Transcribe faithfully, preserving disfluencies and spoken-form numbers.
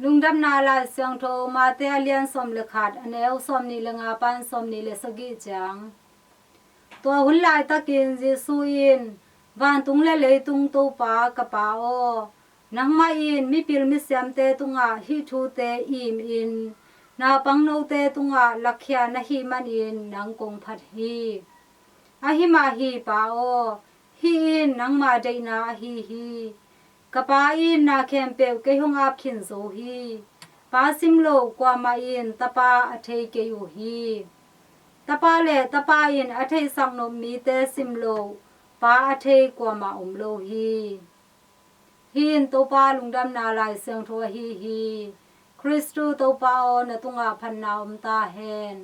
Lungdamna Lai Siangtho Mate a lian sawm le khat, a neu sawm nih le nga pan sawm nih le sagih ciang. Tua hun laitakin Jesu in, "Vantung le leitung Topa ka Pa aw, nangmah in mipil misiamte tungah hih thute imin naupangnote tungah lakhia na hih manin nang kong phat hi. Ahi mah hi Pa aw, hih in nangma deihna ahi hi. Ka Pa in na khempeuh kei hong ap khin zo hi. Pa sim lo kuamah in Tapa a thei kei uh hi. Tapa le Tapa in a theihsak nop mite sim lo Pa a thei kuamah om lo hi." Hih in Topa Lungdamna Lai Siangtho ahi hi. Khristu Topa aw, na tungah phatna om ta hen.